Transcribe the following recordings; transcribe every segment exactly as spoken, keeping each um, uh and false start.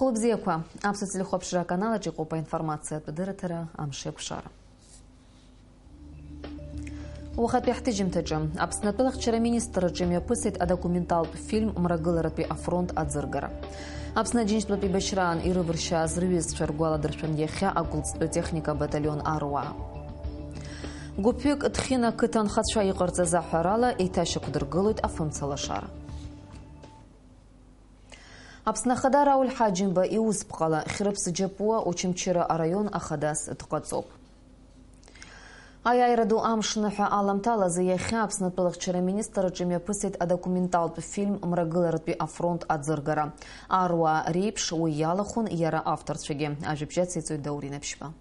Лыбзиақәа, аԥсуа телехәаԥшра аканалаҿ иҟоуп аинформациатә дырраҭара Амшеикәшара. Уахатәи ҳҭыжьымҭаҿы, Аԥсны атәылахьчара министрраҿы имҩаԥысит адокументалтә фильм Мрагыларатәи афронт аӡыргара. Аԥсны Аџьынџьтәылатә еибашьраан ирывыршьааз рҩызцәа ргәаладыршәан иахьа агәылҵтәы техника баталион аруаа. Гәыԥҩык Ҭхьына қыҭа анхацәа иҟарҵаз аҳәарала еиҭашьақәдыргылоит афымца лашара. Аԥсны Ахада Рауль Ҳаџьымба иусԥҟала Хьрыԥс Џьапуа Очамчыра араион ахадас дҟаҵоуп. Аиааира ду амш ныҳәа аламҭалазы иахьа Аԥсны атәылахьчара министрраҿы имҩаԥысит адокументалтә фильм Мрагыларатәи афронт аӡыргара. Аруаа реиԥш уи иалахәын иара авторцәагьы. Ажәабжь ациҵоит Даур Инаԥшьба.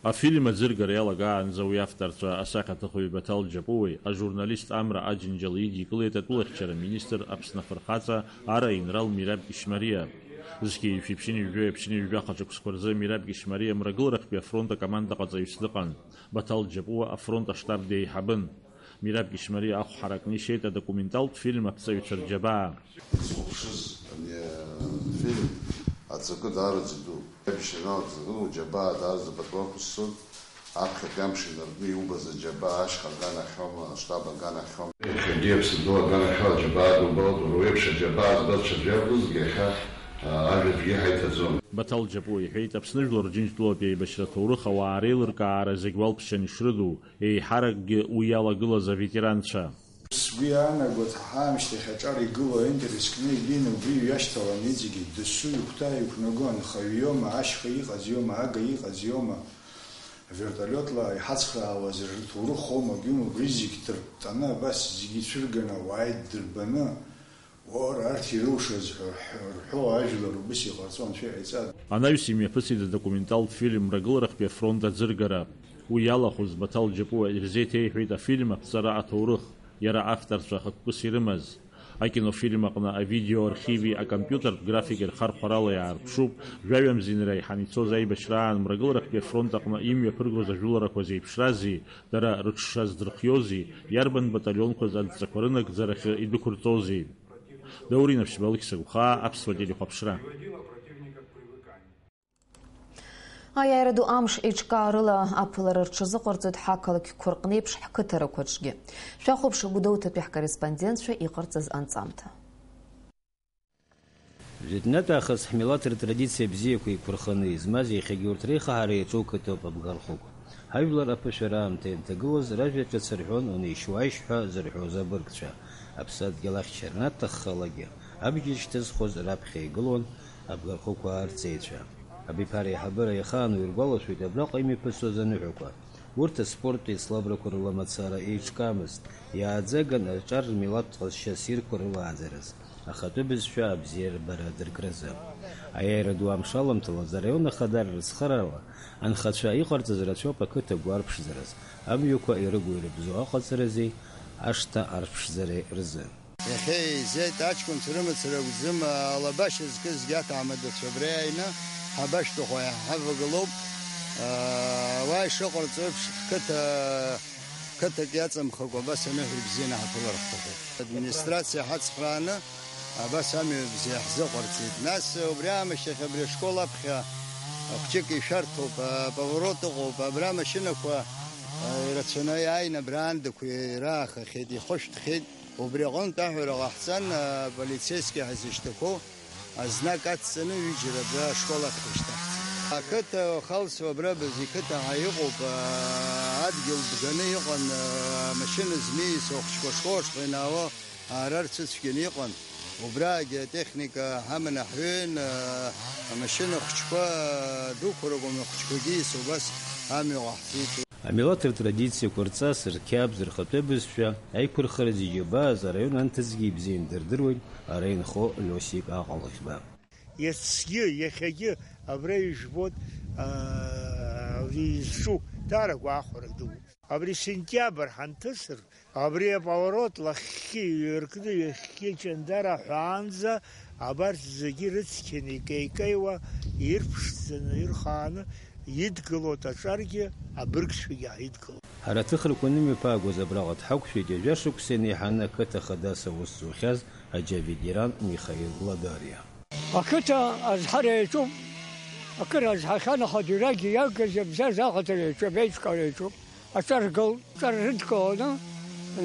Афильм аӡыргара иалагаанӡа уи авторцәа асахьаҭыхҩы Баҭал Џьапуеи ажурналист Амра Аџьынџьали идикылеит атәылахьчара министр Аԥсны афырхаҵа ара аинрал Мираб Кьышьмариа. Зқьи жәшәи ԥшьынҩажәи ԥшьынҩажәи жәаха шықәсқәа рзы Мираб Кьышьмариа Мрагыларахьтәи афронт акоманда ҟаҵаҩыс дыҟан. Баҭал Џьапуа афронт аштаб деиҳабын. Мираб Кьышьмариа ахә ҳаракны ишьеит адокументалтә фильм Аԥҵаҩцәа рџьабаа. Изхәаԥшыз ани афильм аҵакы даараӡа иду. Аибашьра ианалҵны уџьабаа даараӡа патуқәа сцон, аԥхьатәи амш инаркны иубаз аџьабаа ашьха аганахьоума, аштаб аганахьоума. Иахьагьы Аԥсадгьыл аганахьала аџьабаа дубалт, уара уеиԥш аџьабаа збаз ҽаӡә иакәызҭгьы иахьа, а, ажәаӡәгьы ҳаиҭаӡом. Баҭал Џьапуа иҳәеит, Аԥсны жәлар Рџьынџьтәылатәи аибашьра аҭоурых ауаа реилыркаара зегь уалԥшьан ишрыду, еиҳаракгьы уи иалагылаз аветеранцәа. Сгәы иаанагоит, ҳаамышьҭахь аҿар игылоу аинтерес кны ибеины убри иҩашьҭалан иҵегьы досу игәҭа иқәнаго анхаҩ иоума, ашьха иҟаз иоума, ага иҟаз иоума, авертолиотла иҳацхраауаз рҭоурых хоума, гьума, убри зегь ҭырттаны абас зегьы ицәырганы ауаа иддырбаны, уара арҭ ирылшаз ҳәа рҳәо ажәлар убыс иҟарҵо анцәа иҟаиҵа. Анаҩс имҩаԥысит адокументалтә фильм Мрагыларахьтәи афронт аӡыргара. Уи иалахәыз Баҭал Џьапуа ирзеиҭеиҳәеит афильм аԥҵара аҭоурых. Иара авторцәа ахықәкыс ирымаз. Акинофильм аҟны авидеоархиви акомпиутертә графики рхархәарала иаарԥшуп, жәаҩа мзианра еиҳаны ицоз аибашьраан Мрагыларахьтәи афронт аҟны имҩаԥыргоз ажәыларақәа зеиԥшрази, дара рыҽшаздырхиози, иарбан баталионқәаз адҵақәа рынагӡарахьы идәықәырҵози. Даур Инаԥшьба, Алықьса Гәхаа, Аԥсуа телехәаԥшра. Аиааира ду амш еиҿкаарыла аԥылара рҽазыҟарҵоит ҳақалақьқәа рҟнеиԥш ҳқыҭарақәаҿгьы. Шәахәаԥш Гәдоуҭатәи ҳкорреспондентцәа иҟарҵаз анҵамҭа. Жәытәнатә аахыс ҳмилаҭ ртрадициа бзиақәа еиқәырханы измаз иахьагьы урҭ реихаҳара иаҿу қыҭоуп Абгархәыгә. Ҳажәлар аԥышәара аамҭа ианҭагылаз ражәа ҿыц рҳәон унеишь-уааишь ҳәа зырҳәоз абыргцәа. Аԥсадгьыл ахьчара анаҭаххалакгьы, абџьар шьҭызхуаз раԥхьа игылон Абгархәыгәаа рҵеицәа. Абиԥара аиҳабыра иахаану иргәалашәоит абраҟа имҩаԥысуаз аныҳәақәа. Урҭ аспорттә еицлабрақәа рыла мацара еиҿкаамызт, иааӡаган аҿар рмилаҭтә ҟазшьа ссирқәа рылааӡараз, ахатәы бызшәа абзиарбара адыркразы. Аиааира ду амш аламҭалаз араион ахадара рыцхыраара анхацәа иҟарҵаз рацәоуп ақыҭа гәарԥшӡараз, амҩақәа ирыгу-ирыбзоу аҟаҵарази ашҭа арԥшӡареи рзы. Иахьа еизеит, аҷкәынцәа рымацара акәӡам, алабашьа зкызгьы аҭаҳмадацәа абра иааины ҳабашьҭахәы ҳавагылоуп. Уа ишыҟарҵо еиԥш, ҳқыҭа, қыҭак иаҵамхакәа абас аныҳәа ибзианы ҳаԥылар ҳҭахуп. Администрациа ҳацхрааны абас амҩа бзиа ҳзыҟарҵеит. Нас убри аамышьҭахь абри ашкол аԥхьа хәҷык ишәарҭоуп, аповорот ыҟоуп, абра амашьынақәа ирацәаны иааины абраандақәа ираахахьеит, ихышәҭхьеит. Убри аҟынтә аҳәара ҟаҳҵан, аполицейски ҳзышьҭақәоу азнак адҵаны ҩыџьара абра ашкол ахь ишьҭаҳҵеит. Ақыҭа Халсо абра бызқыҭа ҳәа иҟоуп, адгьыл бганы иҟан, амашьына змииз ахәыҷқәа ашкол ашҟа инаауа аара рцәыцәгьаны иҟан. Убраагьы атехника ҳаманы ҳҩеин, амашьына хәыҷқәа дуқәа ракәым, ахәыҷқәагьы исо убас амҩа ҟаҳҵеит. Амилаҭ ртрадициақәа, рҵас, рқьабз, рхатәы бызшәа аиқәырхара зегьы иабааз араион анҭыҵгьы ибзианы дырдыруеит ара инхо Лиосик Аҟалӷьба. Иацгьы, иахьагьы абра ижәбоит, аа, изҿу даара гәахәара дууп. Абри сентиабр ҳанҭысыр, абри аповорот лахьхьи иҩаркны ҩахьхьи Ҷандара ҳәаанӡа абарҭ зегьы рыцқьаны икеикеиуа, ирԥшӡаны, ирхааны идгылоит аҿаргьы, абыргцәагьы ааидгылоит. Ҳара аҭыхрақәа анымҩаԥаагоз абраҟа дҳақәшәеит ҩажәа шықәса инеиҳаны ақыҭа хадас аус зухьаз Аџьа ветеран Михаил Ладариа. Ақыҭа азҳара иаҿуп, акыр азҳахьан, аха дырагь иагыз иабзаз аҟаҵара иаҿуп, еиҿкаара иаҿуп. Аҿар гыл, ҿар рыдкыланы,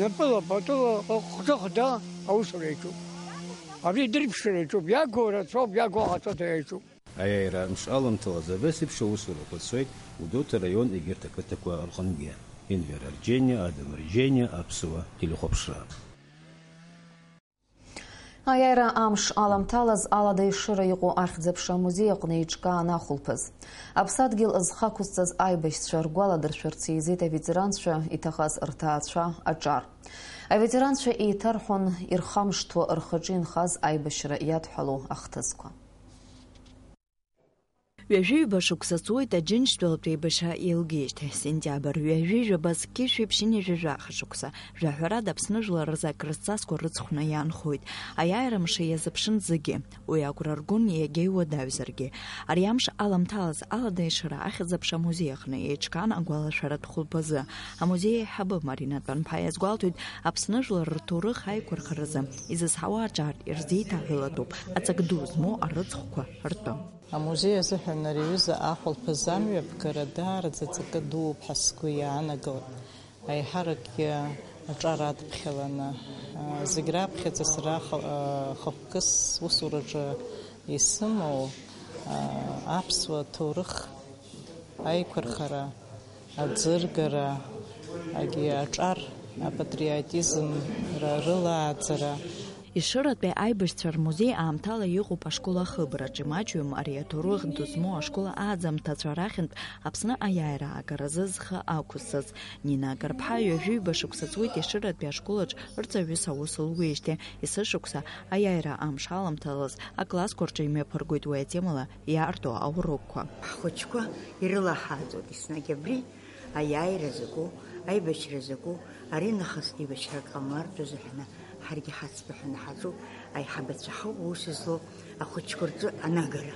напыла, патыла, ҟыҟ-ҟыҟда аусура иаҿуп. Абри дырԥшра иаҿуп, иагу рацәоуп, иагу ахаҭыҭра иаҿуп. Аиааира амш аламҭалаз абас еиԥш аусурақәа цоит Гәдоуҭа араион егьырҭ ақыҭақәа рҟынгьы. Енвер Арџьениа, Адам Арџьениа, Аԥсуа телехәаԥшра. Аиааира амш аламҭалаз Алада Ешыра иҟоу Ахьӡ-аԥша амузеи аҟны еиҿкаан ахәылԥаз. Аԥсадгьыл зхы ақәызҵаз аибашьцәа ргәаладыршәарц еизеит аветеранцәа, иҭахаз рҭаацәа, аҿар. Аветеранцәа еиҭарҳәон ирхамышҭуа рхаҿы инхаз аибашьра иадҳәалоу ахҭысқәа. Ҩажәи ҩба шықәса ҵуеит Аџьынџьтәылатә еибашьра еилгеижьҭеи, сентиабр ҩажәи жәаба зқьи жәшәи ԥшьынҩажәи жәаха шықәса. Жәаҳәарада, Аԥсны жәлар рзы акрызҵазкуа рыцхәны иаанхоит. Аиааира мшы иазыԥшын зегьы. Уи агәра ргон иагьа иуадаҩзаргьы. Ари амш аламҭалаз Алада Ешыра Ахьӡ-аԥша амузеи аҟны еиҿкаан агәалашәаратә хәылԥазы. Амузеи аиҳабы Марина Тәанԥа иазгәалҭоит, Аԥсны жәлар рҭоурых аиқәырхаразы изызҳауа аҿар ирзеиҭаҳәалатәуп, аҵак ду змоу арыцхәқәа ртәы. Амузеи азыҳәан ари аҩыза ахәылԥаз амҩаԥгара даараӡа ҵакы дууп ҳәа сгәы иаанагоит. Аиҳаракгьы аҿар адԥхьаланы, а, зегь раԥхьаӡа сара ха-, а, хықәкыс усураҿы исымоу, а, аԥсуа ҭоурых аиқәырхара, аӡыргара, агьи аҿар, апатриотизм ра-, рылааӡара. Ешыратәи аибашьцәа рмузеи аамҭала иҟоуп ашкол ахыбраҿы, имаҷҩым ари аҭоурых ду змоу ашкол ааӡамҭацәа рахьынтә Аԥсны аиааира аагаразы зхы ақәызҵаз. Нина Агарԥҳа ҩажәи ҩба шықәса ҵуеит Ешыратәи ашколаҿ рҵаҩыс аус луеижьҭеи, есышықәса аиааира амш аламҭалаз аклассқәа рҿы имҩаԥыргоит уи атемала иаарту аурокқәа. Ҳхәыҷқәа ирылаҳааӡоит еснагь абри аиааира закәу, аибашьра закәу, ари нахыс еибашьрак ҟамлартә азыҳәаны ҳаргьы ҳацбаҳәаны ҳаҿуп, аиҳабацәа ҳауп аус злоу ахәыҷқәа рҿы анагара.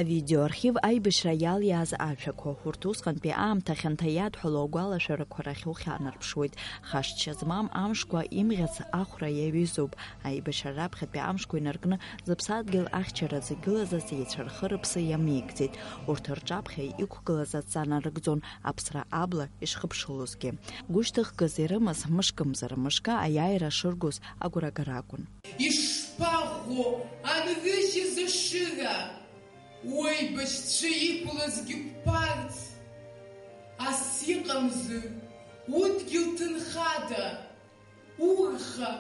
Авидеоархив аибашьра иалиааз ашәақәа, урҭ усҟантәи аамҭа хьанҭа иадҳәалоу агәалашәарақәа рахь ухьанарԥшуеит. Хашҭшьа змам амшқәа имӷьац ахәра иаҩызоуп. Аибашьра раԥхьатәи амшқәа инаркны зыԥсадгьыл ахьчаразы игылаз аҵеицәа рхы-рыԥсы иамеигӡеит. Урҭ рҿаԥхьа иқәгылаз адҵа нарыгӡон аԥсра абла ишхыԥшылозгьы. Гәышьҭыхгас ирымаз, мышкымзар мышкы аиааира шыргоз агәрагара акәын. Ишԥаӷәӷәоу анрыжьыз ашыра, уеибашьцәа иқәлазгьы қәԥарц, ас иҟамзар, удгьыл ҭынхада? Урха,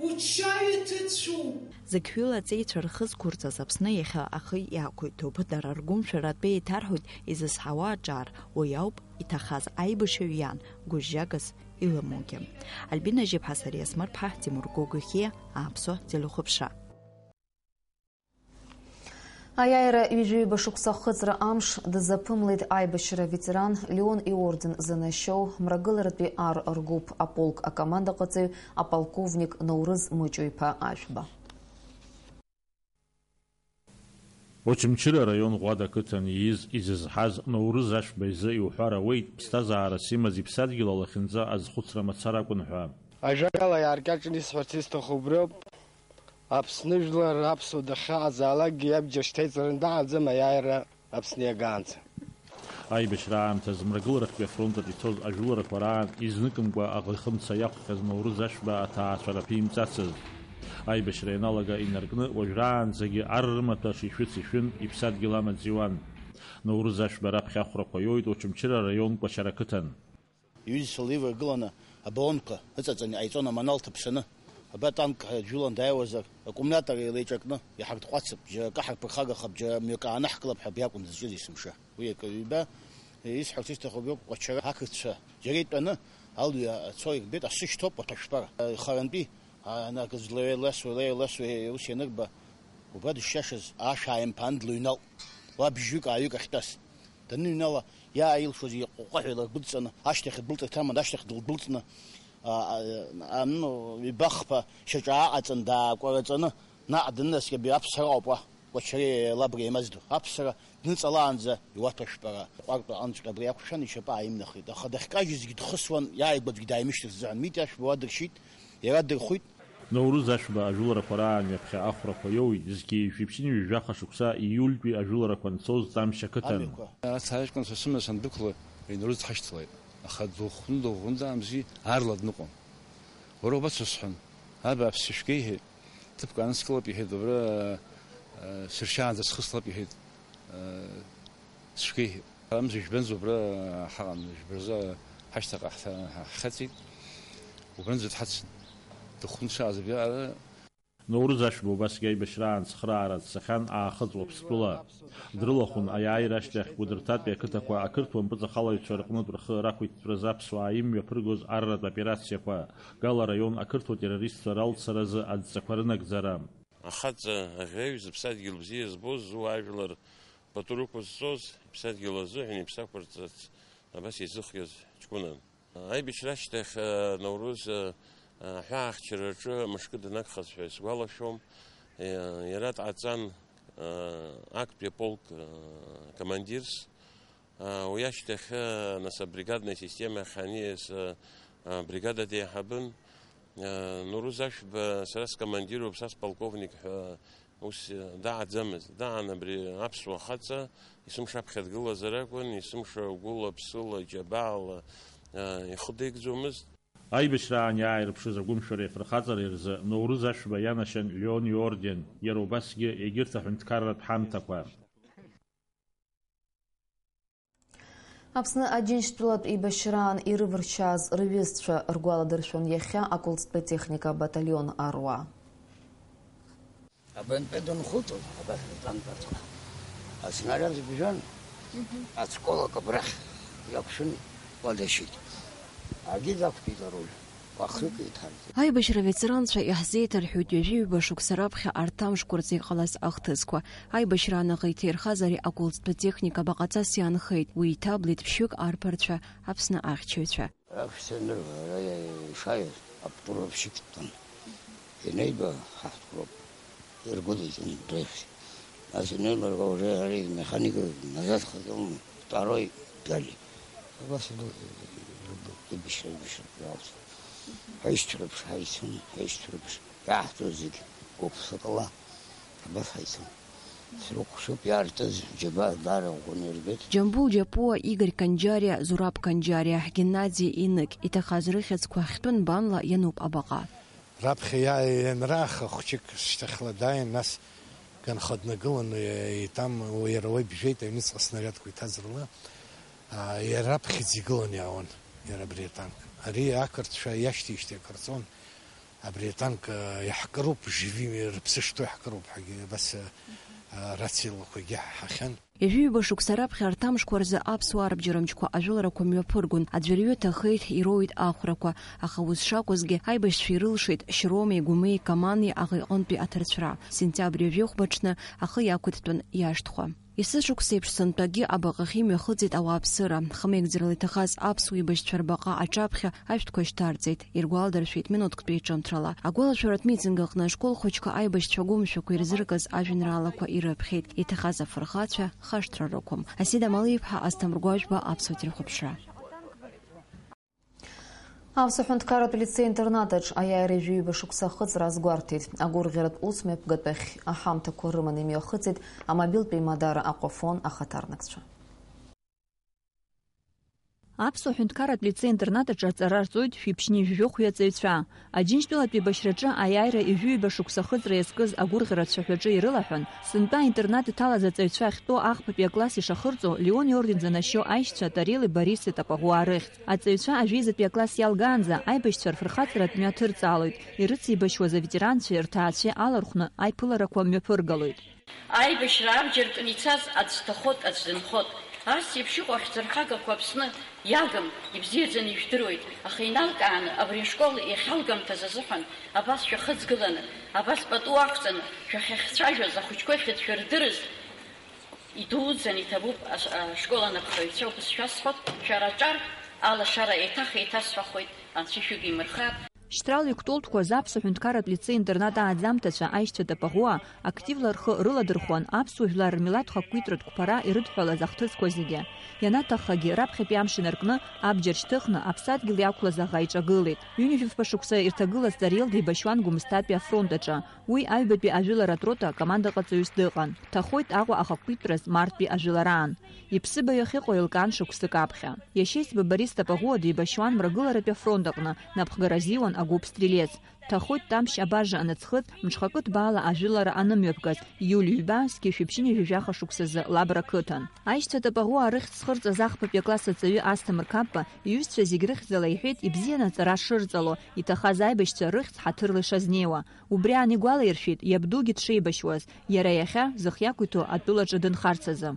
учаҩа ҭацәуп. Зықьҩыла аҵеицәа рхы зқәырҵаз Аԥсны иахьа ахы иақәиҭуп. Дара ргәымшәаратәы еиҭарҳәоит изызҳауа аҿар, уи ауп иҭахаз аибашьҩы иан гәыжьжьагас илымоугьы. Альбина Жьыԥҳа, Сариа Смырԥҳа, Тимур Гогохиа, Аԥсуа телехәаԥшра. Аиааира ҩажәи ҩба шықәса ахыҵра амш дазаԥымлеит аибашьра аветеран, Леон иорден занашьоу, мрагыларатәи ар ргәыԥ аполк акомандаҟаҵаҩ аполковник Наурыз Мыҷу-иԥа Ашәба. Очамчыра араион Ӷәада ақыҭан ииз, изызҳаз Наурыз Ашәба изы иуҳәар ауеит, ԥсҭазаарас имаз иԥсадгьыл алахьынҵа азхәыцра мацара акәын ҳәа. Ажәакала, иааркьаҿны исҳәарц исҭаху убриоуп. Аԥсны жәлар аԥсуа дахьаҟазаалакгьы иабџьар шьҭеиҵараны даҟаӡам аиааира Аԥсны иагаанӡа. Аибашьра аамҭазы Мрагыларахьтәи афронт аҿы ицоз ажәыларақәа раан изныкымкәа аӷа ихымца иақәхьаз Наурыз Ашәба аҭаацәара ԥимҵацызт. Аибашьра ианалага инаркны уажәраанӡагьы ар рымаҭәа шишәыц ишәын, иԥсадгьыл амаҵ иуан. Наурыз Ашәба раԥхьа ахәрақәа иоуит Очамчыра араион Кәачара ақыҭан. Иҩызцәа леиваргыланы абалонқәа ыҵаҵаны иҟаиҵон аманал ҭаԥсаны. Абра танк ҳәа дҩылан дааиуазар, аккумулиатор еилеиҿакны иҳартҟәацып, џьара акы ҳарԥырхагахап, џьара мҩак аанаҳкылап ҳәа абри акәын дызҿыз есымша. Уи акы ҩба, исҳәарц исҭаху убриоуп, Кәачара ақырҭцәа џьара итәаны алҩа ацо ирбеит, асы шьҭоуп, уаҭәашәпара. Харантәи, а, ана акы злеиласуа, леиласуа ус ианырба, убра дышшьашаз ашә ааимԥаан длыҩналт, уа бжьҩык-ааҩык ахьтәаз. Даныҩнала, иааилшоз иҟәҟәаҳәа илыргәыдҵаны, ашьҭахь дәылҵырҭамын, ашьҭахь дылдәылҵны, а, а, а, ну, ҩба-хԥа шьаҿа ааҟаҵан, даакәараҵаны, наҟ данынаскьа, абри аԥсара ауп уа, Кәачареи Лабреи еимаздо. Аԥсара дныҵалаанӡа иуаҭәашәпара ҟәартә аҟынҵәҟьа абри иақәшәан, ишьапы ааимнахит. Аха дахькажьызгьы дхысуан, иааигәаӡәгьы дааимышьҭырц азыҳәан. Митиа Ашәба уа дыршьит, иара дырхәит. Ноурыз Ашәба ажәыларақәа раан ҩаԥхьа ахәрақәа иоуит, зқьи жәшәи ԥшьынҩажәи жәаха шықәса ииультәи ажәыларақәа анцоз Ҭамшь ақыҭан. Ацаашкын са сымҩа сандәықәла, Ноурыз дҳашьҭалеит. Аха дыӷәӷәаны, дыӷәӷәаны даамзи, аарла дныҟәон. Уара убацо сҳәан, абааԥсы шәгеиҳәеит, ҭыԥк аанскылап иҳәеит, убра, э, сыршьаанӡа схыслап иҳәеит, э, шәгеиҳәеит. Амза жәбанӡа убра ҳаҟан, жәбаразы ҳашьҭаҟа ҳҭа-, ҳхыҵит. Убранӡа дҳацын. Дыхәны дшааз абиаҟара. Ноурыз Ашәба убасгьы аибашьраан цхыраара дцахьан Аахыҵ Уаԥстәыла. Дрылахәын аиааира ашьҭахь Кәыдырҭатәи ақыҭақәа ақырҭуа мпыҵахалаҩцәа рҟнытә рхы рақәиҭтәразы аԥсуаа имҩаԥыргоз арратә операциақәа, Гала араион ақырҭуа террористцәа ралцаразы адҵақәа рынагӡара. Ахаҵа аӷьеҩ зыԥсадгьыл бзиа збоз зуаажәлар пату рықәызҵоз, иԥсадгьыл азыҳәан иԥсы ақәырҵарц абас изыхиаз ҷкәынан. Аибашьра ашьҭахь, а, Наурыз, а, а, аҳәаахьчараҿы мышкы данагхаз ҳәа исгәалашәом. Иа-, иара дҟаҵан, а, актәи аполк, а, командирс. А, уи ашьҭахь, а, нас, абригадная система ахь аниас, а, а, бригада деиҳабын. А, Наурыз Ашәба сара скомандируп, са сполковник ҳәа Ус, э, дааӡамызт. Даан абри аԥсуа хаҵа есымша аԥхьа дгылазар акәын, есымша гәыла-ԥсыла, џьабаала, э, ихы деигӡомызт. Аибашьраан иааирԥшыз агәымшәареи афырхаҵареи рзы Ноурыз Ашәба ианашьан Леон иорден, иара убасгьы егьырҭ аҳәынҭқарратә ҳамҭақәа. Аԥсны Аџьынџьтәылатә еибашьраан ирывыршьааз рҩызцәа ргәаладыршәон иахьа аколнстәи техника абаталион аруаа. Абантәи дынхәыҵуан, абас атанк аҵәҟьа. Аснариад бжәан, ацколак абрахь иақәшәын, уа дашьит. Агьи дақәтәеит аруль. Уахык еиҭарҵеит. Аибашьра аветеранцәа иаҳзеиҭарҳәоит ҩажәи ҩба шықәса раԥхьа арҭ амшқәа рзы иҟалаз ахҭысқәа. Аибашьра анаҟа иҭирхаз ари аколнстәы техника баҟаҵас иаанхеит. Уи иҭаблит ԥшьҩык арԥарцәа Аԥсны ахьчаҩцәа. Аԥшьцәа анырба, ара ишаиз, аптуров шьықәтәан. Инеиба ҳаҳтәроуп. Иргәыдиҵон дреихьеит. Нас инеилырга уже ари механик назад хазон, второй дали. Абас иб-, иб-, иб-, иб-, иб-, иб-, ҳаишьцәа рыԥш ҳаицын, ҳаишьцәа рыԥш иаҳҭоз зегь гәык-ԥсыкала абас ҳаицын. Срыхәшоуп иаартыз, џьабаа даара ӷәӷәаны ирбеит. Џьамбул Џьапуа, Игорь Канџьариа, Зураб Канџьариа, Геннади Инык, иҭахаз рыхьӡқәа хьтәы нбанла иануп абаҟа. Раԥхьа иа-, ианрааха хәҷык шьҭахьла дааин, нас ганха днагылан, е-, итам, уи иара уа ибжәеит, аҩныҵҟа снариадқәа иҭаз рыла, а, иара аԥхьаӡа игылан иаауан, иара абри атанк. Ари ақырҭцәа иашьҭеижьҭеи акыр ҵуан, абри атанк, а, иаҳкыруп, живи рыԥсы шҭоу иаҳкыруп ҳәагьы абас, а, а, рациалақәагьы ҳаҳахьан. Ҩажәи ҩба шықәса раԥхьа арҭ амшқәа рзы аԥсуаа рыбжьарымчқәа ажәыларақәа мҩаԥыргон, аӡәырҩы ҭахеит, ироуит ахәрақәа, аха ус шакәызгьы, аибашьцәа ирылшеит Шьромеи, Гәымеи, Камани аӷа иҟынтәи аҭарцәра. Сентиабр ҩажәи хәба аҽны ахы иақәиҭтәын иашҭхәа. Есышықәсеиԥш сынтәагьы абаҟахь имҩахыҵит ауааԥсыра. Хымеигӡарала иҭахаз аԥсуа еибашьцәа рбаҟа аҿаԥхьа ашәҭқәа шьҭарҵеит, иргәалдыршәеит минуҭктәи ҿымҭрала. Агәалашәаратә митинг аҟны ашкол хәыҷқәа аибашьцәа агәымшәақәа ирзыркыз ажәеинраалақәа ирыԥхьеит, иҭахаз афырхацәа хашҭра рықәым. Асида Малиԥҳа, Асҭамыр Гәажәба, Аԥсуа телехәаԥшра. Аԥсуа ҳәынҭқарратә лицеи-интернатаҿ аиааира ҩажәи ҩба шықәса ахыҵра азгәарҭеит. Агәырӷьаратә усмҩаԥгатәахь аҳамҭақәа рыманы имҩахыҵит амобилтә еимадара Аҟәафон ахаҭарнакцәа. Аԥсуа ҳәынҭқарратә лицеи-интернат аҿы аҵара рҵоит шәиԥшьни жәохәҩы аҵаҩцәа. Аџьынџьтәылатәи еибашьраҿы аиааира ҩажәи ҩба шықәса ахыҵра иазкыз агәырӷьара цәаҳәаҿы ирылаҳәан, сынтәа аинтернат иҭалаз аҵаҩцәа ахьтәоу ахԥатәи акласс ишахырҵо, Леон иорден занашьо аишьцәа Тарели Борисеи Тапаӷәуаа рыхьӡ. Аҵаҩцәа ажәеизатәи акласс иалгаанӡа аибашьцәа рфырхаҵаратә мҩа ҭырҵаалоит, ирыцеибашьуаз аветеранцәеи рҭаацәеи алархәны аиԥыларақәа мҩаԥыргалоит. Аибашьра абџьар кны ицаз аӡә дҭахот, аӡә дынхот. Ас еиԥш иҟоу ахьӡырҳагақәа Аԥсны иагым, ибзиаӡаны ижәдыруеит, аха иналкааны абри ашкол иахьалгамҭаз азыҳәан абас шәахыҵгыланы, абас пату ақәҵаны шәахьахьцәажәаз ахәыҷқәа ахьыӡ шәырдырыз идуӡӡаны иҭабуп аш-, ашкол анапхгаҩцәа, убыс шәасҳәап, шәара аҿар алашара еиҭах еиҭасҳәахуеит, Анцәа шәыгимырхар. Шьҭрала иқәтәолтәқәаз аԥсуа ҳәынҭқарратә лицеи-интернат ааӡамҭацәа аишьцәа Тапаӷәуа активла рхы рыладырхәуан аԥсуа жәлар рмилаҭ хақәкитәратә қәԥара ирыдҳәалаз ахҭысқәа зегьы. Ианаҭаххагьы, раԥхьатәи амш инаркны, абџьар шьҭыхны, аԥсадгьыл иақәлаз аӷа иҿагылеит. Ҩынҩажәи фба шықәса ирҭагылаз Тариел деибашьуан Гәымсҭатәи афронт аҿы. Уи аҩбатәи ажәыларатә рота акомандаҟаҵаҩыс дыҟан. Дҭахоит Аҟәа ахақәкитәраз мартәи ажәылараан. Иԥсыбаҩ ахьыҟоу еилкаан шықәсык аԥхьа. Иашьеиҵбы Борис Тапаӷәуа деибашьуан Мрагыларатәи афронт аҟны, напхгара азиуан агәыԥ Стрелец. Дҭахоит Тамшь абажа аныҵхыҵ, мҽхакы ҭбаала ажәылара анымҩаԥгаз, иуль ҩба, зқьи жәшәи ԥшьынҩажәи жәаха шықәсазы Лабра қыҭан. Аишьцәа Тапаӷәуа арыхьӡ зхырҵаз ахԥатәи акласс аҵаҩы Асҭамыр Қапба иҩызцәа зегь рыхьӡала иҳәеит ибзианы аҵара шырҵало, иҭахаз аибашьцәа рыхьӡ ҳаҭырла ишазнеиуа. Убри аан игәалаиршәеит иабдугьы дшеибашьуаз, иара иахьа зых иақәиҭу атәылаҿы дынхарц азы.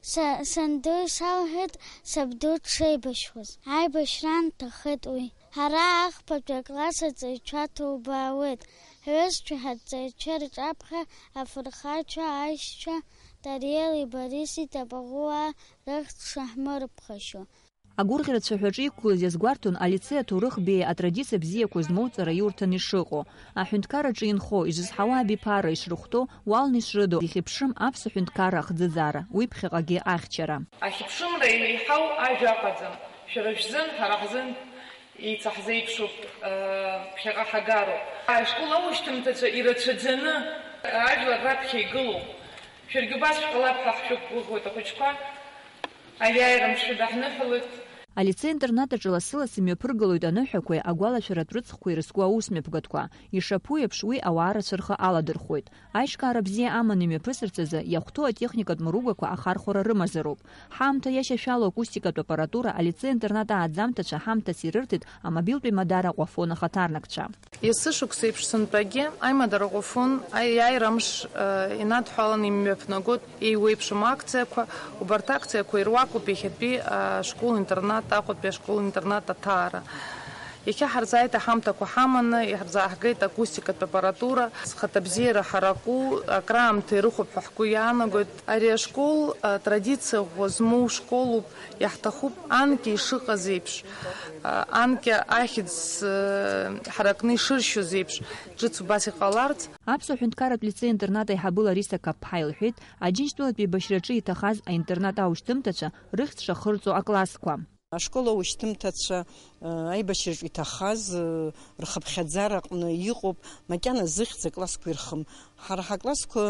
Са-, санду исалҳәеит сабду дшеибашьуаз. Аибашьраан дҭахеит уи. Ҳара ахԥатәи акласс аҵаҩцәа ҭубаауеит. Ҳҩызцәа ҳаҵаҩцәа рҿаԥхьа афырхацәа аишьцәа Тариели Бориси Тапаӷәуаа рыхьӡ шаҳмырԥхашьо. Агәырӷьара цәаҳәаҿы иқәгылаз иазгәарҭон алицеи аҭоурых беиа атрадициа бзиақәа змоу ҵараиурҭан ишыҟоу, аҳәынҭқарраҿы инхо, изызҳауа абиԥара ишрыхәҭоу уалны ишрыду, ихьыԥшым аԥсуа ҳәынҭқарра ахӡыӡаара, уи ԥхьаҟагьы ахьчара. Ахьыԥшымра еиҳау ажәа ыҟаӡам, шәара шәзын, ҳара ҳзын еицаҳзеиԥшуп, ԥхьаҟа ҳагароуп. Ашкол аушьҭымҭацәа ирацәаӡаны ажәлар раԥхьа игылоуп. Шәаргьы убас шәҟалап ҳәа ҳшәықәгәыӷуеит, ахәыҷқәа. Аиааира мшы даҳныҳәалоит. Алицеи-интернат аҿы лассы-лассы имҩаԥыргалоит аныҳәақәеи агәалашәаратә рыцхәқәеи ирызку аусмҩаԥгатәқәа. Ишаԥу еиԥш, уи ауаа рацәа рхы аладырхәоит. Аиҿкаара бзиа аманы имҩаԥысырц азы иахәҭоу атехникатә мыругақәа ахархәара рымазароуп. Ҳаамҭа иашьашәало акустикатә аппаратура алицеи-интернат ааӡамҭацәа ҳамҭас ирырҭеит амобилтә еимадара Аҟәафон ахаҭарнакцәа. Есышықәса еиԥш сынтәагьы аимадара Аҟәафон аиааира амш, э, инадҳәаланы имҩаԥнагоит еиуеиԥшым акциақәа. Убарҭ акциақәа ируакуп иахьатәи ашкол-интернат, Аҟәатәи ашкол-интернат аҭаара. Иахьа ҳарзааит аҳамҭақәа ҳаманы, иҳарзааҳгеит акустикатә аппаратура, зхаҭабзиара ҳараку, акраамҭа ирыхәап ҳәа ҳгәы иаанагоит. Ари ашкол, а, традициа ӷәӷәа змоу школуп, иаҳҭахуп анкьа ишыҟаз еиԥш, а, анкьа ахьӡ, а, ҳаракны ишыршьоз еиԥш, ҿыц убас иҟаларц. Аԥсуа ҳәынҭқарратә лицеи-интернат аиҳабы Лариса Қапԥҳа илҳәеит, Аџьынџьтәылатәи еибашьраҿы иҭахаз аинтернат аушьҭымҭацәа рыхьӡ шахырҵо аклассқәа. Ашкол аушьҭымҭацәа, э, аибашьраҿы иҭахаз, э, рхыԥхьаӡара аҟны иҟоуп, макьана зыхьӡ аклассқәа ирхым. Ҳара ҳаклассқәа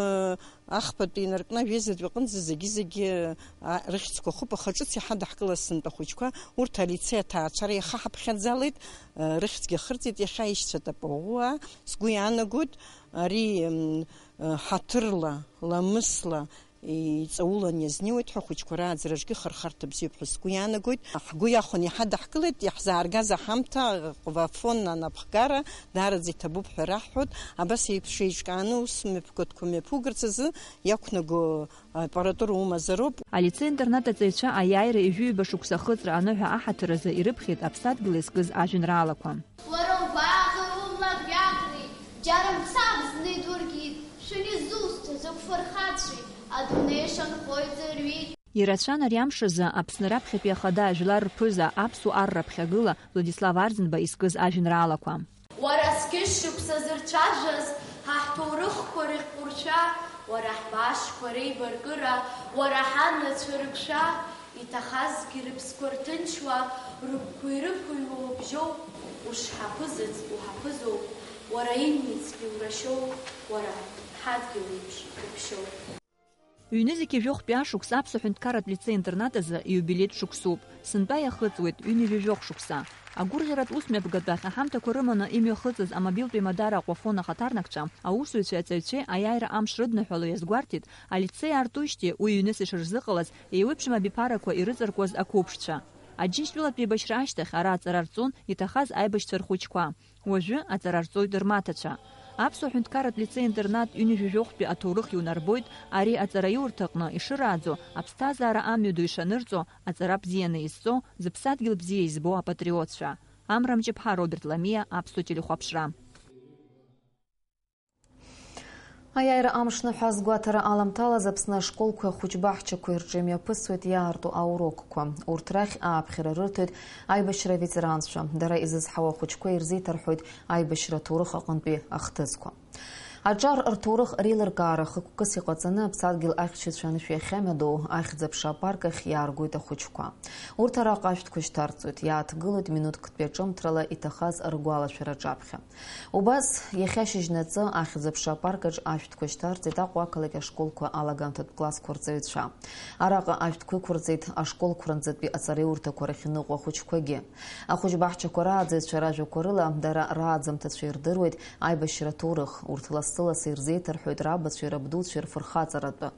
ахԥатәи инаркны ажәеизатәи аҟынӡа зегьы-зегьы, а, рыхьӡқәа хуп, аха ҿыц иҳадаҳкылаз сынтәа ахәыҷқәа, урҭ алицеи аҭаацәара иаха ҳаԥхьаӡалеит, э, рыхьӡгьы ахырҵеит иахьа аишьцәа Тапаӷәуаа. Сгәы иаанагоит, ари, м, э, ҳаҭырла, ламысла, иҵаулан иазнеиуеит ҳәа, ахәыҷқәа рааӡараҿгьы хархарҭа бзиоуп ҳәа сгәы иаанагоит. Ҳгәы иахәаны иҳадаҳкылеит, иаҳзааргаз аҳамҭа, Ҟәафон анапхгара даараӡа иҭабуп ҳәа раҳҳәоит. Абас еиԥш еиҿкааны ус мҩаԥгатәқәа мҩаԥугарц азы иақәнаго аппаратура умазароуп. Алицеи-интернат аҵаҩцәа аиааира ҩажәи ҩба шықәса ахыҵра аныҳәа аҳаҭыр азы ирыԥхьеит аԥсадгьыл иазкыз ажәеинраалақәа. Уара угәаҟи, умлакҩакни, џьара мцабз зны идуркит, шәан изусҭаз ықәфырхацәеи, адунеи шанхо иӡырҩит. Ирацәан ари амш азы Аԥсны раԥхьатәи ахада ажәлар рԥыза, аԥсуа ар раԥхьагыла Владислав Арӡынба изкыз ажәеинраалақәа. Уара зқьышықәса зырцәажәаз ҳа ҳҭоурыхқәа рыхьҟәыршәа, уара ҳбаашқәа реибаркыра, уара ҳанацәа рыԥшәа, иҭахазгьы рыԥсқәа рҭынчуа, рыгәқәа ирықәыҩуа убжьоуп, ушҳаԥызац уҳаԥызоуп, уара имницгьы урашьоуп, уара ҳадгьыл еиԥш уԥшьоуп. Ҩнызқьи жәохәтәи ашықәс аԥсуа ҳәынҭқарратә лицеи-интернат азы иубилеитә шықәсоуп. Сынтәа иахыҵуеит ҩынҩажәи жәохә шықәса. Агәырӷьаратә усмҩаԥгатә ахь аҳамҭақәа рыманы имҩахыҵыз амобилтә еимадара Аҟәафон ахаҭарнакцәа, аусзуҩцәеи аҵаҩцәеи аиааира амш рыдныҳәало иазгәарҭеит, алицеи аартушьҭеи уи ҩныс ишырзыҟалаз еиуеиԥшым абиԥарақәа ирыҵаркуаз ақәыԥшцәа. Аџьынџьтәылатә еибашьра ашьҭахь ара аҵара рҵон иҭахаз аибашьцәа рхәыҷқәа. Уажәы аҵара рҵоит рмаҭацәа. Аԥсуа ҳәынҭқарратә лицеи-интернат ҩынҩажәи жәохәтәи аҭоурых иунарбоит ари аҵараиурҭаҟны ишырааӡо, аԥсҭазаара амҩаду ишанырҵо аҵара бзианы изҵо, зыԥсадгьыл бзиа избо апатриотцәа. Амра Мҷыԥҳа, Роберт Ламиа, Аԥсуа телехәаԥшра. Аиааира амшныҳәа азгәаҭара аламҭалаз Аԥсны ашколқәеи ахәыҷбаҳчақәеи рҿы имҩаԥысуеит иаарту аурокқәа. Урҭ рахь ааԥхьара рырҭоит аибашьра аветеранцәа. Дара изызҳауа ахәыҷқәа ирзеиҭарҳәоит аибашьра аҭоурых аҟынтәи ахҭысқәа. Аҿар рҭоурых реилыркаара хықәкыс иҟаҵаны аԥсадгьыл ахьчаҩцәа анышә иахьамҩадоу Ахьӡ-аԥша апарк ахь иааргоит ахәыҷқәа. Урҭ араҟа ашәҭқәа шьҭарҵоит, иааҭгылоит минуҭктәи аҿымҭрала иҭахаз ргәалашәара аҿаԥхьа. Убас, иахьа шьыжьнаҵы Ахьӡ-аԥша апарк аҿы ашәҭқәа шьҭарҵеит Аҟәа ақалақь ашколқәа алагамҭатә классқәа рҵаҩцәа. Араҟа ашәҭқәа ықәырҵеит ашколқәа рынӡатәи аҵараиурҭақәа рахь иныҟәо ахәыҷқәагьы. Ахәыҷбаҳчақәа рааӡаҩцәа ражәақәа рыла, дара рааӡамҭацәа ирдыруеит аибашьра аҭоурых, урҭ лассы-лассы ирзеиҭарҳәоит рабацәеи рабдуцәеи рфырхаҵаратәы.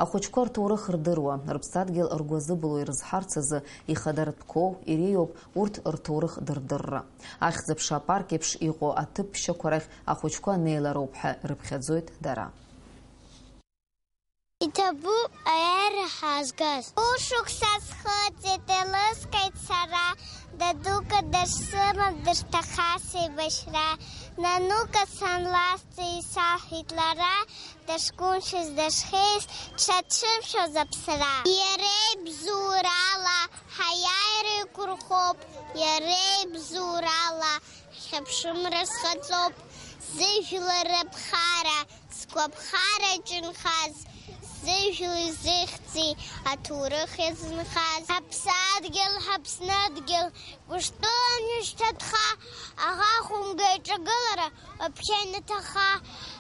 Ахәыҷқәа рҭоурых рдыруа, рыԥсадгьыл ргәы азыбылуа ирызҳарц азы ихадаратәқәоу иреиуоуп урҭ рҭоурых дырдырра. Ахьӡ-аԥша апарк еиԥш иҟоу аҭыԥ ԥшьақәа рахь ахәыҷқәа анеилароуп ҳәа рыԥхьаӡоит дара. Иҭабуп аиааира ҳазгаз. Хәышықәса схыҵит, еилыскааит сара, дадука дышсымам, дышҭахаз еибашьра. Нанука санласҵа исаҳәеит лара, дышгәымшәыз, дышхьеиз, дшацәымшәоз аԥсра. Иара ибзоурала ҳаиааира еиқәырхоуп, иара ибзоурала ҳхьыԥшымра зхаҵоуп, зыжәлар рыԥхара, згәаԥхараҿы инхаз, зыжәлеи зыхьӡи аҭоурых иазынхаз. Ҳаԥсадгьыл, ҳаԥснадгьыл, Гәышԥылан ишьҭатәха, аӷа хәымга иҿагылара уаԥхьа инаҭаха,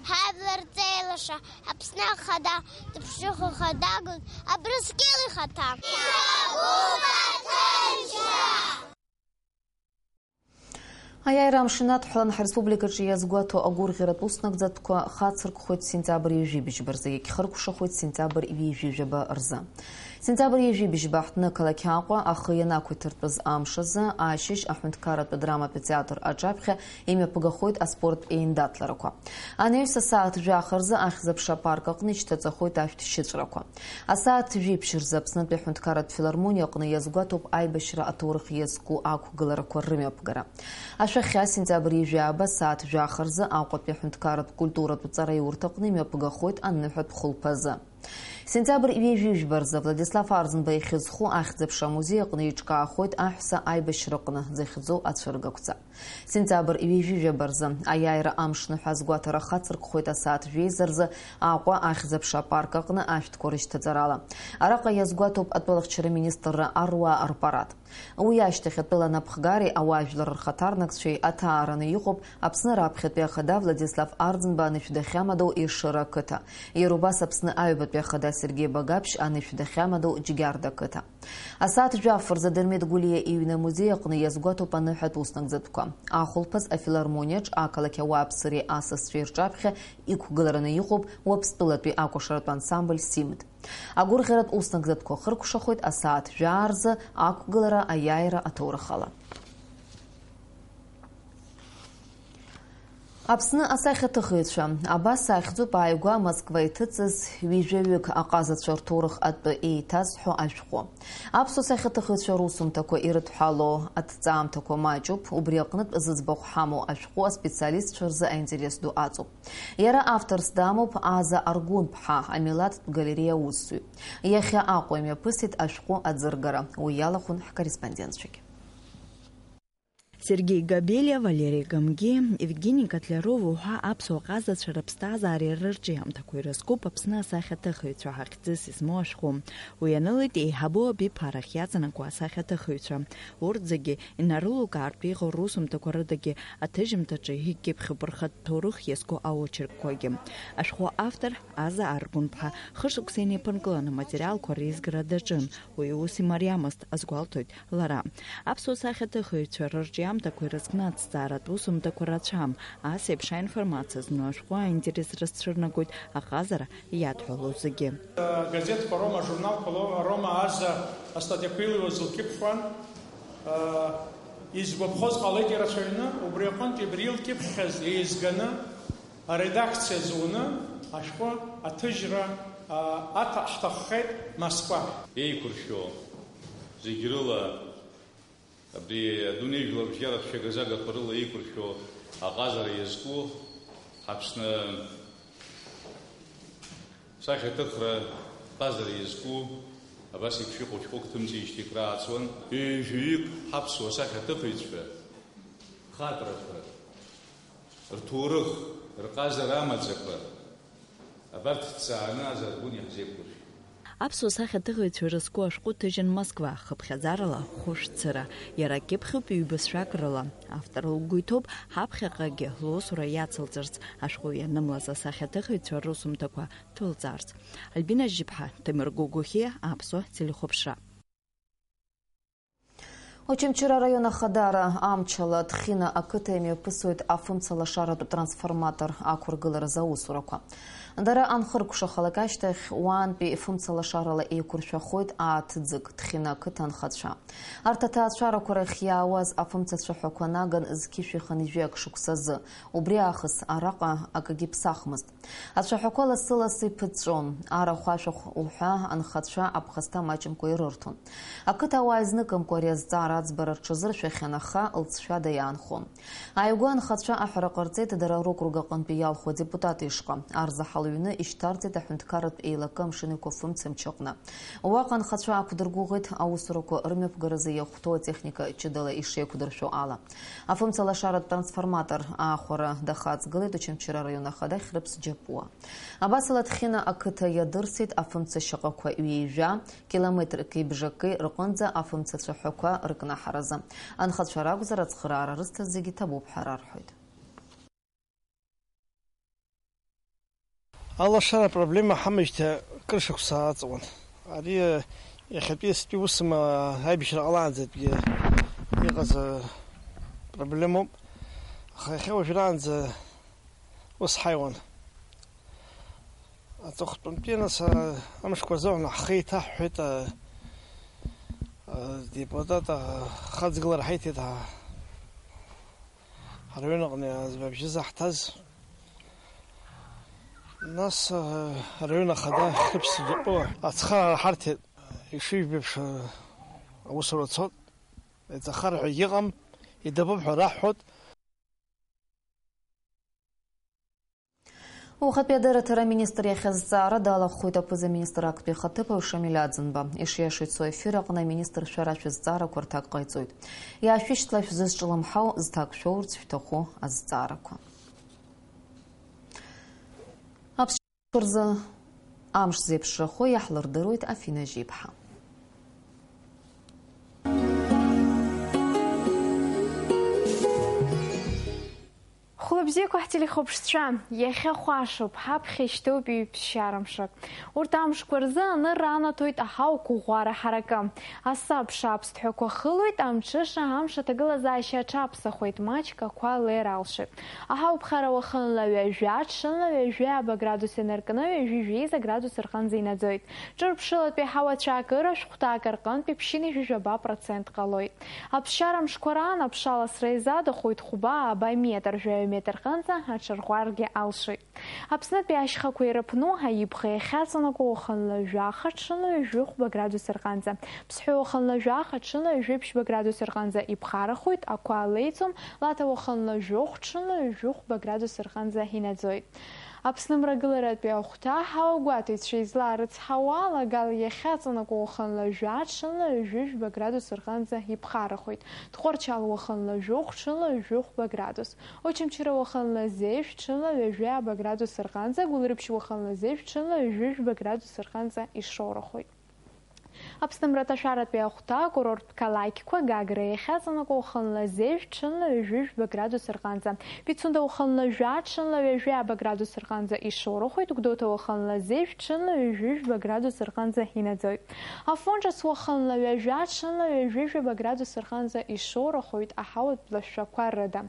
ҳажәлар рҵеилаша, Аԥсны ахада, зыԥшыхәы хадагылт Абрыскьыл ихаҭа. Аиааира амшын адҳәалан ҳреспубликаҿы иазгәаҭоу агәырӷьаратә уснагӡатәқәа хацыркхоит сентиабр ҩажәи быжьба рзы, иагьхыркәшахоит сентиабр ҩажәи жәаба рзы. Сентиабр ҩажәи быжьба аҳҭны ақалақь Аҟәа ахы ианақәиҭыртәыз амш азы ашьыжь аҳәынҭқарратә драматә театр аҿаԥхьа имҩаԥгахоит аспорттә еиндаҭларақәа. Анаҩс асааҭ жәаха рзы Ахьӡ-аԥша апарк аҟны ишьҭаҵахоит ашәҭ шьыҵәрақәа. Асааҭ жәиԥшь рзы Аԥснытәи аҳәынҭқарратә филармониа аҟны иазгәаҭоуп аибашьра аҭоурых иазку ақәгыларақәа рымҩаԥгара. Ашәахьа сентиабр ҩажәи ааба асааҭ жәаха рзы Аҟәатәи аҳәынҭқарратә культуратә ҵараиурҭаҟны имҩаԥгахоит аныҳәатә хәылԥазы. Сентиабр ҩажәи жәба рзы Владислав Арӡынба ихьӡ зху Ахьӡ-аԥша амузеи аҟны еиҿкаахоит аҳәса аибашьраҟны захьӡу ацәыргақәҵа. Сентиабр ҩажәи жәаба рзы аиааира амшныҳәа азгәаҭара хацыркхоит асааҭ жәеиза рзы Аҟәа Ахьӡ-аԥша апарк аҟны ашәҭқәа рышьҭаҵарала. Араҟа иазгәаҭоуп атәылахьчара министрра аруаа рпарад. Уи ашьҭахь атәыла анапхгареи ауаажәлар рхаҭарнакцәеи аҭаараны иҟоуп Аԥсны раԥхьатәи ахада Владислав Арӡынба анышә дахьамадоу Ешыра ақыҭа. Иара убас Аԥсны аҩбатәи ахада Сергеи Багаԥшь анышә дахьамадоу Џьгьарда ақыҭа. Асааҭ жәаф рзы Дырмит Гәлиа иҩны амузеи аҟны иазгәаҭоуп аныҳәатә уснагӡатәқәа. Ахәылԥаз афилармониаҿ ақалақь ауааԥсыреи асасцәеи рҿаԥхьа иқәгылараны иҟоуп Уаԥстәылатәи акәашаратә ансамбль Симд. Агәырӷьаратә уснагӡатәқәа хыркәшахоит асааҭ жәаа рзы ақәгылара аиааира аҭоурых ала. Аԥсны асахьаҭыхыҩцәа. Абас ахьӡуп ааигәа Москва иҭыҵыз ҩажәаҩык аҟазацәа рҭоурых атәы еиҭазҳәо ашәҟәы. Аԥсуа сахьаҭыхыҩцәа русумҭақәа ирыдҳәалоу аҭҵаамҭақәа маҷуп, убри аҟнытә зыӡбахә ҳамоу ашәҟәы аспециалистцәа рзы аинтерес ду аҵоуп. Иара авторс дамоуп Аза Аргәынԥҳа, амилаҭтә галереиа аусзуҩ. Иахьа Аҟәа имҩаԥысит ашәҟәы аӡыргара, уи иалахәын ҳкорреспондентцәагь. Сергеи Габелиа, Валери Гамгиа, Евгени Котляров уҳәа аԥсуа ҟазацәа рыԥсҭазаара рырҿиамҭақәа ирызкуп Аԥсны асахьаҭыхыҩцәа ҳахьӡыс измоу ашәҟәы. Уи анылеит еиҳабу абиԥарахь иаҵанакуа асахьаҭыхыҩцәа. Урҭ зегьы инарылукаартә иҟоу русумҭақәа рыдагьы аҭыжьымҭаҿы икьыԥхьуп рхатә ҭоурых иазку аочеркқәагьы. Ашәҟәы автор Аза Аргәынԥҳа хышықәса инеиԥынкыланы аматериалқәа реизгара даҿын. Уи ус имариамызт, азгәалҭоит лара. Аԥсуа сахьаҭыхыҩцәа рырҿиамҭақәа ирызкны аҭҵааратә усумҭақәа рацәам. Ас еиԥш аинформациа зну ашәҟәы аинтерес рызцәырнагоит аҟазара иадҳәалоу зегьы. Газеҭқәа роума, ажурналқәа ло-, роума Аза астатиақәа илыҩуаз лкьыԥхьуан. Изгәаԥхоз ҟалеит ирацәаҩны, убри аҟынтә абри илкьыԥхьхьаз еизганы, аредакциа зуны ашәҟәы аҭыжьра, а, аҭа-, ҳҭаххеит Москва. Еиқәыршәо зегь рыла, абри адунеи жәлар бжьаратә шәагазагақәа рыла еиқәыршәо аҟазара иазку, Аԥсны Сахьаҭыхра ҟазара иазку, абас еиԥш иҟоу шәҟәык ҭымҵижьҭеи крааҵуан. Ҩажәаҩык ҳаԥсуа сахьаҭыхыҩцәа рхаҵарақәа, рҭоурых, рҟазара амаӡақәа, абарҭ ҭҵааны азаргәын иаҳзеиқәыршәеит. Аԥсуа сахьаҭыхыҩцәа рызку ашәҟәы ҭыжьын Москва, хыԥхьаӡарала хәышәцыра. Иара акьыԥхьуп ҩбызшәак рыла. Автор лгәы иҭоуп, ҳаԥхьаҟагьы лусура иацылҵарц, ашәҟәы ианымлаз асахьаҭыхыҩцәа русумҭақәа ҭылҵаарц. Альбина Жьыԥҳа, Ҭемыр Гогохиа, Аԥсуа телехәаԥшра. Очамчыра араион ахадара амчала Ҭхьына ақыҭа имҩаԥысуеит афымца лашаратә трансформатор ақәыргыларазы аусурақәа. Дара анхыркәшахалак ашьҭахь, уаантәи фымца лашарала еиқәыршәахоит ааҭӡык Ҭхьына ақыҭа анхацәа. Арҭ аҭаацәарақәа рахь иаауаз афымца цәаҳәақәа наган зқьышә ихынҩажәи ак шықәсазы. Убри аахыс араҟа акгьы ԥсахмызт. Ацәаҳәақәа лассы-лассы иԥыҵәҵәон, арахә-ашәахә уҳәа анхацәа аԥхасҭа маҷымкәа ирырҭон. Ақыҭауаа изныкымкәа ари азҵаара аӡбара рҽазыршәахьан, аха лҵшәада иаанхон. Ааигәа анхацәа аҳәара ҟарҵеит дара рокруг аҟынтәи иалху адепутат ишҟа. Арзаҳал ҩны ишьҭарҵеит аҳәынҭқарратә еилакы амшын еиқәафымцамч аҟны. Уаҟа анхацәа аақәдыргәыӷит аусурақәа рымҩаԥгаразы иахәҭоу атехника ҷыдала ишеиқәдыршәо ала. Афымца лашаратә трансформатор аахәара дахаҵгылеит Очамчыра араион ахада Хьрыԥс Џьапуа. Абасала Ҭхьына ақыҭа иадырсит афымца шьаҟақәа ҩеижәа, километрки бжаки рҟынӡа афымца цәаҳәақәа рыкнаҳаразы. Анхацәа ракәзар, ацхыраара рызҭаз зегьы ҭабуп ҳәа рарҳәоит. Алашара апроблема ҳамажьҭа кыр шықәса аҵуан. Ари, иахьатәи астәи усым, аибашьра ҟалаанӡатәгьы иҟаз, а, проблемоуп. Аха иахьа уажәраанӡа ус ҳаиуан. Аҵыхәтәантәи, нас, а, амшқәа рзыҳәан ҳхы еиҭаҳҳәеит, а, а, депутат, а, хаҵгылара ҳаиҭеит, а, Ҳраион аҟны азба абжьы заҳҭаз. Нас, э, араион ахада Хьрыԥс Џьапуа ацхыраара ҳарҭеит, ишыжәбеиԥш, э, аусура цот, иҵахар ҳәа егьыҟам, идабуп ҳәа раҳҳәот. Уахатәи адырраҭара аминистр иахь азҵаара далахәхоит аԥыза-министр актәи ахаҭыԥуаҩ Шамиль Аӡынба. Ишиашоу ицо аефир аҟны аминистрцәа рашәа зҵаарақәа рҭак ҟаиҵоит. Иаашәышьҭла шәзызҿлымҳау, зҭак шәоурц шәҭаху азҵаарақәа. Аԥсшьарҭа рзы амш зеиԥшрахо иаҳлырдыруеит Афина Жьиԥҳа. Хәлыбзиақәа ҳтелехәаԥшцәа, иахьа хәашоуп, ҳаԥхьа ишьҭоуп ҩ-ԥсшьара мшык. Урҭ амшқәа рзы анырра анаҭоит аҳауа қәыӷәӷәара ҳаракы. Асабша аԥсҭҳәақәа хылоит, амҽыша, амш аҭагылазаашьа аҽаԥсахуеит, маҷк ақәа леир алшоит. Аҳауа ԥхара уахынла ҩажәа, ҽынла ҩажәи ааба градус инаркны, ҩажәи жәеиза градус рҟынӡа инаӡоит. Ҿырԥшылатәи аҳауа цәаакыра шәҟәҭак рҟынтәи ԥшьынҩажәи жәаба процент ҟалоит. Аԥсшьара мшқәа раан аԥша ласра изадахоит хәба-ааба метр, жәаҩа метр рҟынӡа аҽарӷәӷәаргьы алшоит. Аԥснытәи ашьхақәа ирыԥну аибӷа иахьаҵанакуа уахынла жәаха, ҽынла ҩажәи хәба градус рҟынӡа. Ԥсҳәы уахынла жәаха, ҽынла ҩажәи ԥшьба градус рҟынӡа иԥхарахоит, ақәа леиӡом, Лаҭа уахынла жәохә, ҽынла ҩажәи хәба градус рҟынӡа инаӡоит. Аԥсны мрагыларатәи ахәҭа ҳауагәаҭаҩцәа излаарыцҳауа ала, Гал иахьаҵанакуа уахынла жәа, ҽынла ҩажәи жәба градус рҟынӡа иԥхарахоит. Тҟәарчал уахынла жәохә, ҽынла ҩажәи хәба градус. Очамчыра уахынла зежә, ҽынла ҩажәи ааба градус рҟынӡа, Гәылрыԥшь уахынла зежә, ҽынла ҩажәи жәба градус рҟынӡа ишоурахоит. Аԥсны мраҭашәаратәи ахәҭа, акурорттә қалақьқәа, Гагра иахьаҵанакуа уахынла зежә, ҽынла ҩажәи жәба градус рҟынӡа, Пицунда уахынла жәа, ҽынла ҩажәи ааба градус рҟынӡа ишоурахоит, Гәдоуҭа уахынла зежә, ҽынла ҩажәи жәба градус рҟынӡа инаӡоит. Афон ҿыц уахынла ҩажәа, ҽынла ҩажәи жәаба градус рҟынӡа ишоурахоит аҳауатә лашәақәа рыда.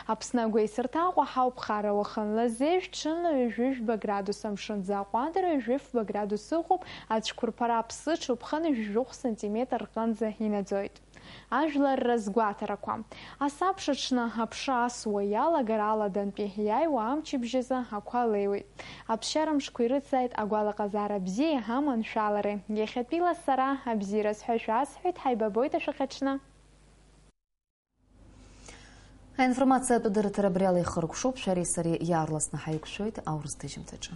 Аԥсны агәеисырҭа Аҟәа ҳауԥхара уахынла зежә, ҽынла ҩажәи жәба градус, амшын аӡаҟәандара ҩажәи фба градус ыҟоуп, ацәқәырԥара аԥсыҽуп, хынҩажәи жәохә сантиметр рҟынӡа инаӡоит. Ажәлар разгәаҭарақәа. Асабша аҽны аԥша асуа иалагар аладантәи иааиуа амчыбжьазы ақәа леиуеит. Аԥсшьара мшқәа ирыцзааит агәалаҟазаара бзиеи аманшәалареи. Иахьатәила сара абзиараз ҳәа шәасҳәеит, ҳаибабоит ашәахьаҽны. Аинформациатә дырраҭара абри ала ихыркәшоуп, шәареи сареи иаарласны ҳаиқәшәоит аурыс ҭыжьымҭаҿы.